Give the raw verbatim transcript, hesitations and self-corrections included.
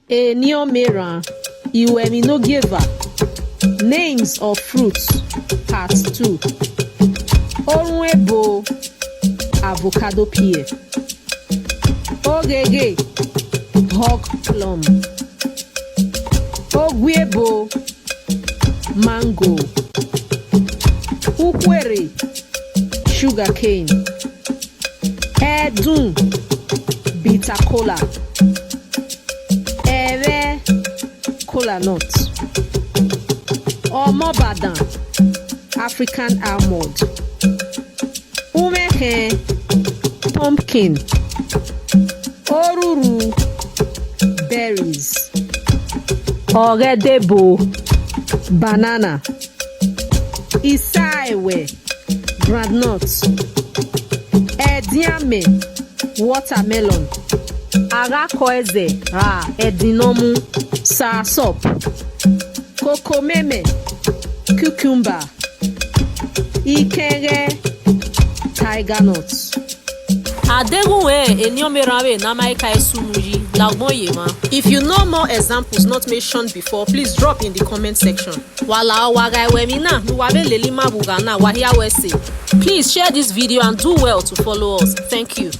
Eni ọmọ erhan, iwẹ emwi ne ogieva, names of fruits, part two. Orhuẹn ebo, avocado pear. Ogheghe, hog plum. Oguiebo, mango. Ukhuerre, sugar cane. Ẹdun, bitter kola. Ẹvbẹ, kola nut. Ọmọbadan, African almond. Umwẹkhẹn, pumpkin. Orhurhu, berries. Ọghẹdebo, banana. Isaẹwẹ, groundnut. Ẹdianmẹ, watermelon. Aghakọẹzẹ, ra ẹdin ne ọ mu, soursop. Kokomẹmẹ, cucumber. Ikẹnghẹ, tiger nut. Adeghẹ u rẹn eni ọmọ erhan vbe ne a ma ka sunu yi, la agbọn ye emwa. If you know more examples not mentioned before, please drop in the comment section. Wa lahọ, wa gha ru emwi na ne uwa vbe lele ima vbe ugha na, wa hia wẹ ẹse. Please share this video and do well to follow us. Thank you.